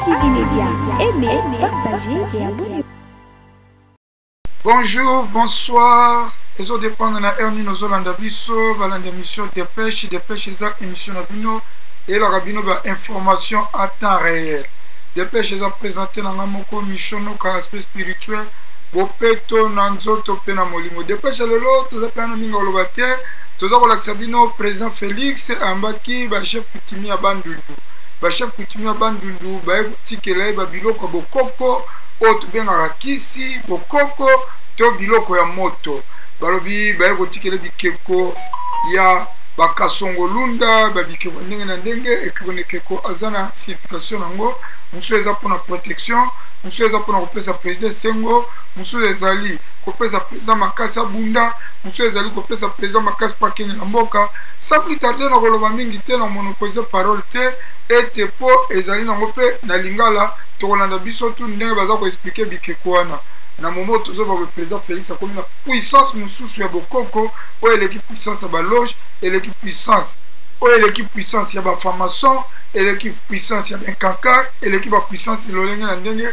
ATV Media. Aimez, partagez et abonnez-vous. Bonjour, bonsoir. Ezo dépendre na heure nini ozolanda biso, balanda émission Dépêche, Dépêche eza émission na bino eyelaka bino ba information à temps réel. Dépêche eza présenté na nga moko Michon Noka aspect spirituel bopeto na nzoto mpe na molimo. Dépêche lelo toza mpe na mingi koloba te, toza kolakisa bino président Félix ayambaki ba chef coutumier ya Bandundu. Ba chef coutumier ya Bandundu baye kotikela ye ba biloko ya bokoko oyo tobengaka kisi, bokoko to biloko ya moto. Balobi baye kotikela bikeko ya bakasongolunda, ba bikeko ndenge na ndenge, ekeko na ekeko aza na signification nango. Mosusu eza mpona protection, mosusu eza mpona kopesa président esengo, mosusu ezali kopesa président makasi abunda, mosusu ezali kopesa président makasi mpo akengela mboka. Sans plus tarder, na koloba mingi te, na monopoliser parole te, ete mpo ezali nango mpe na lingala, tokolanda biso tu ndenge baza koexplike bikeko wana. Na momo tozoba boye, président Félix akomi na puissance mosusu ya bokoko oyo eleki puissance ya baloge, eleki puissance oyo eleki puissance ya bafamason, eleki puissance ya benkankar, eleki bapuissance lolenge na ndenge.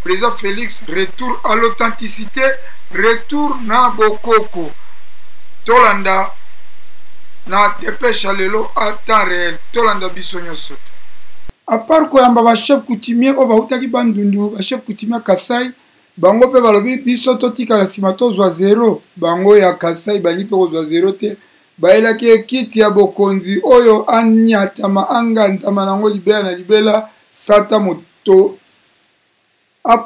Président Félix, retour à l'authenticité, retour na bokoko. Tolanda na dépêche ya lelo à temps réel, tolanda biso nyonso te. À part koyamba ba chef coutumier oyo bautaki Bandundu, ba chef coutumier Kasai, bango mpe balobi biso totikala nsima tozwa zero. Bango ya Kasai balingi mpe kozwa zero te, bayelaki ekiti ya bokonzi oyo anyatama anganzama nango libela na libela sata moto. À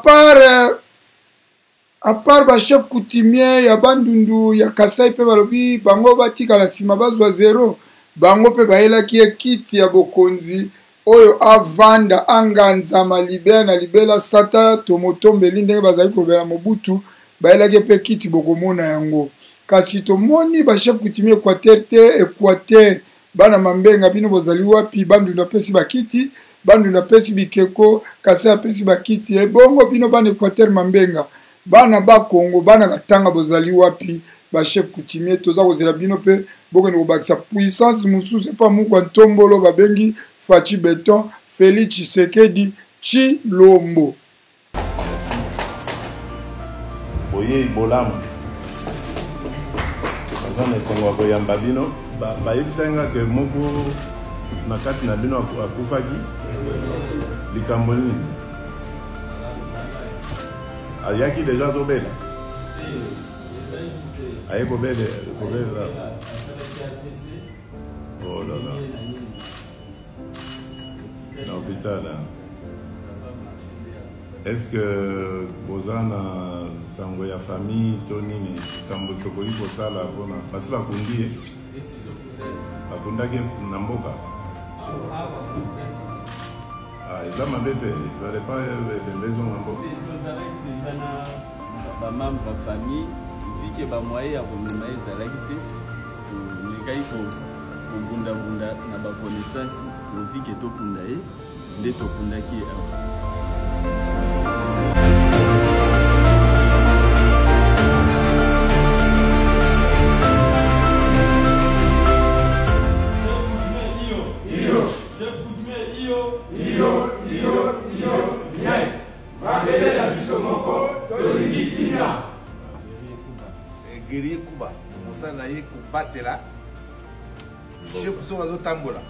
part ba chef coutumier ya Bandundu ya Kasai mpe balobi bango batikala nsima bazwa zero, bango mpe bayelaki ekiti ya bokonzi oyo avanda anganzama libela na libela sata tomotombeli ndenge bazali kolobela Mobutu, bayelaki mpe kiti bokomona yango. Kasi tomoni ba chef coutumier Équateur te. Équateur bana mambenga bino bozali wapi? Bandundu apesi bakiti, Bandundu apesi bikeko, Kasai apesi bakiti, ebongo bino bana Équateur mambenga, bana ba Congo, bana Katanga bozali wapi? Ba chef coutumier toza kozela bino mpe bokende kobakisa puissance mosusu epa mukwa ntombolo babengi Fatshi Beton, Félix Tshisekedi Tshilombo. Boyei bolamu, naza na esengo ya koyamba bino. Bayebisaki nga ke moko na kati na bino akufaki. Likambo nini? Ayaki deja azobela, aye kobela. Oh là là, na hôpital. Est-ce que boza na sango ya famille to nini, likambo tokoki kosala mpona basi bakundi ye? Bakundaki na mboka. Ah, eza mabe te, fallait pas ebembe ezonga mboka. Tozalaki deja na bamembre ya famille, vu que bamoye ya komema ye ezalaki te, tomekaki kobundabunda na baconnaissance pourvu que tokunda ye, nde tokundaki ye awa. Guerrier Kuba, mosala na ye kobatela chef soki azotambola,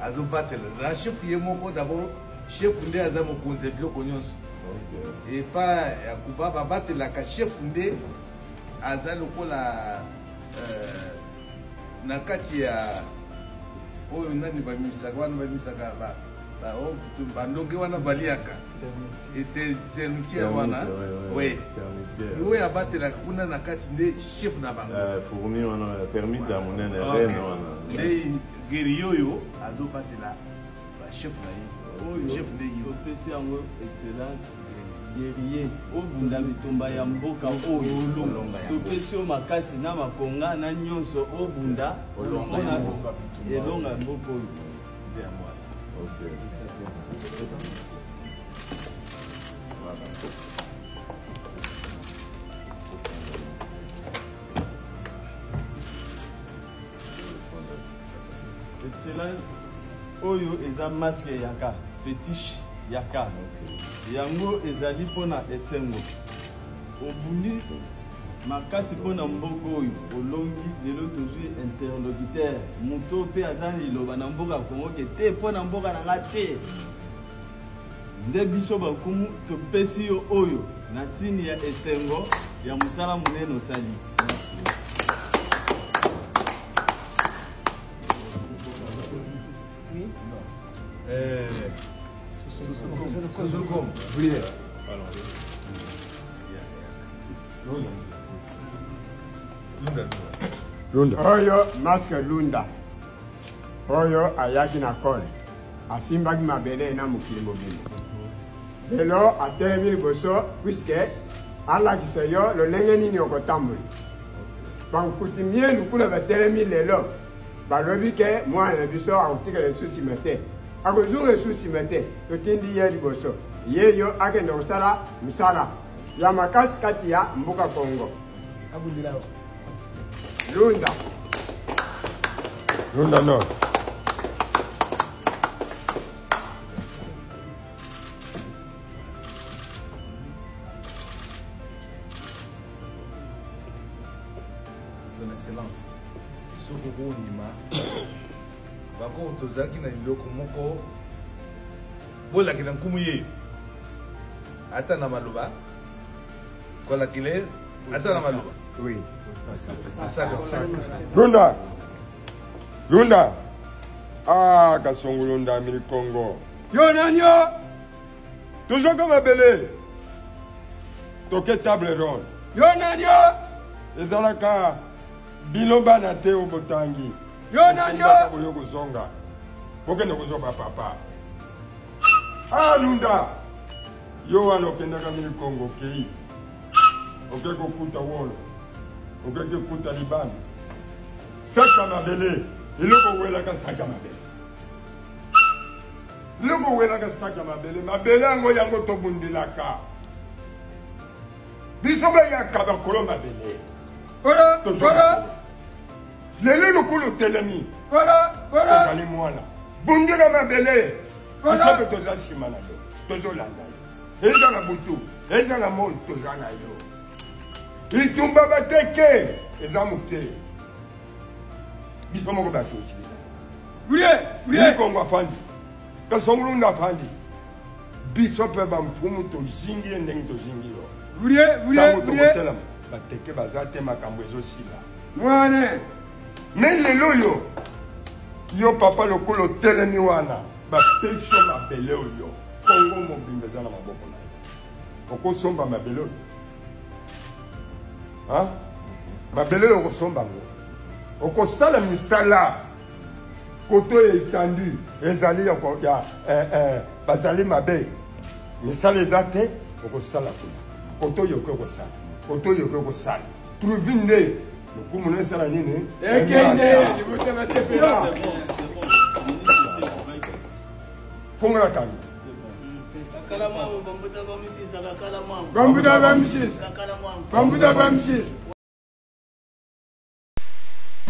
azobatela na chef ye moko. D'abord chef nde aza mokonzi ya biloko nyonso epa ya Kuba, babatelaka chef nde aza lokola na kati ya oyo nani bamimisaka wana, bamimisaka bandonge wana baliaka termitière wana, oui, oyo abatelaka kuna na kati nde chef na bango. Fourmi wana, termite ya monene, reine wana. Nde guerrier oyo azobatela bachef na ye, chef nde ye. Topesi yango excellence guerrier, obunda bitumba ya mboka oyo, topesi yo makasi na makonga na nyonso, obunda mpona elonga ya mboka oyo. Ok. Voilà. Excellence, oyo eza masque yaka fétiche. Yaka. Yango ezali mpo na esengo. Obundi makasi mpo na mboka oyo olongi lelo tozwi interlocuteur moto mpe aza na liloba na mboka ya Kongo ke te mpo na mboka na nga te nde biso bakumu topesi yo oyo na sini ya esengo ya mosala monene osali. Lunda. Oyo masque Lunda oyo ayaki na kole asimbaki mabele na mokili mobimba lelo atelemi liboso puiske alakisa yo lolenge nini okotambola bankutimie lukula batelemi lelo balobi ke mwana na biso akotikala lisusu nsima te akozonga lisusu nsima te totindi ye liboso ye yo akende kosala mosala ya makasi kati ya mboka Kongo. Lunda. Lunda Nord. Son Excellence, soki okondima bako tozalaki na liloko moko bolakela nkumu ye ata na maloba kolakile ata na maloba oui. Lunda Lunda ah Kasongo Lunda mili Congo yo nani yo tozwaka mabele toke table ronde yo nani yo ezalaka bino bana te oyo botangi yo nani yo boyo kozonga bokende kozwa bapapa ah Lunda yo wana okendaka mili Congo okei oke kokuta wolo oke kokuta libanda saka mabele eloko owelaka saka mabele eloko owelaka saka mabele mabele yango yango tobundelaka biso bayaka bakolo mabele lelo lokola otelemi ozali mwana bundela mabele biso mpe toza nsima na yo tozolanda yo eza na butu eza na moi toza na yo bitumba bateke eza moke biso moko bato kongo afandi kasongolunda afandi biso mpe bamfumu tozingi ye ndenge tozingi yo ntango tokotelama bateke baza te makambo ezosila mwane me lelo oyo yo papa lokola otelemi wana bapesi yo mabele oyo kongo mobimba eza na maboko na yo okosomba mabele oyo mabele oyo okosomba yango okosala misala koto oyo etandi ezali ya eh, eh, bazali mabe misala eza te okosala kuna koto oyo okoki kosala koto oyo okoki kosala trouvi nde lokumu na esala nini ekende libuta basepela fongola kangi bambuta bamisisa bambuta bamisisa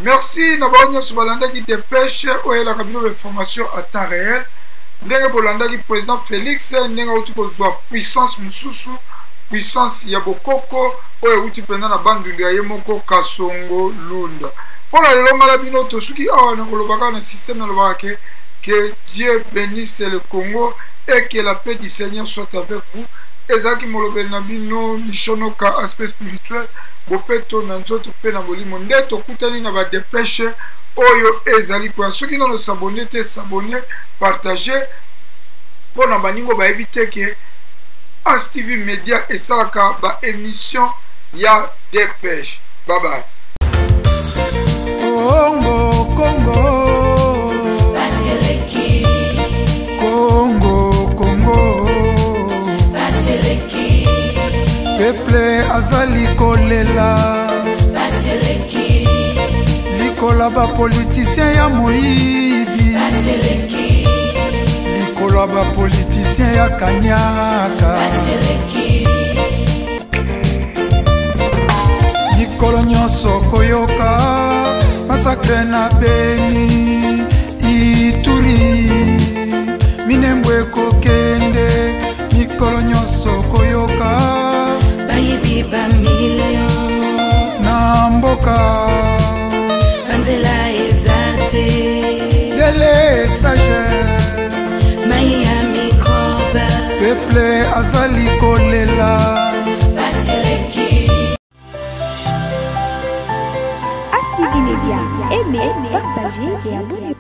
Merci na bango nyonso balandaki depêche oyo elaka bino bainformation à temps réel ndenge bolandaki président Félix ndenge auti kozwa puissance mosusu puissance ya bokoko oyo euti mpenza na bandundu ya ye moko Kasongo Lunda mpo na lelo ngai na bino tosuki awa na koloba kaka na système nalobaka ke que Dieu bénisse le Congo et que la paix du Seigneur soit avec vous ezalaki molobeli na bino mishonoka aspect spirituel bopeto na nzoto mpe na molimo nde tokutani na badepeshe oyo ezali koya soki nano sabone te sabone partage mpo na baningo bayebi te ke As TV Media esalaka ba émission ya depeshe bye bye Congo, Congo. Congo, Congo. Peuple azali kolela. Likola ba politicien ya moyibi. Likola ba politicien ya kanyaka. Mikolo nyonso koyoka masakre na Beni, Ituri, Minembwe kokende. bamilio na mboka. Banzela eza te. Delesage mai ya mikrobe. Peuple azali kolela. Baseleki. ASTV Media, aimez, partagez et abonnez-vous.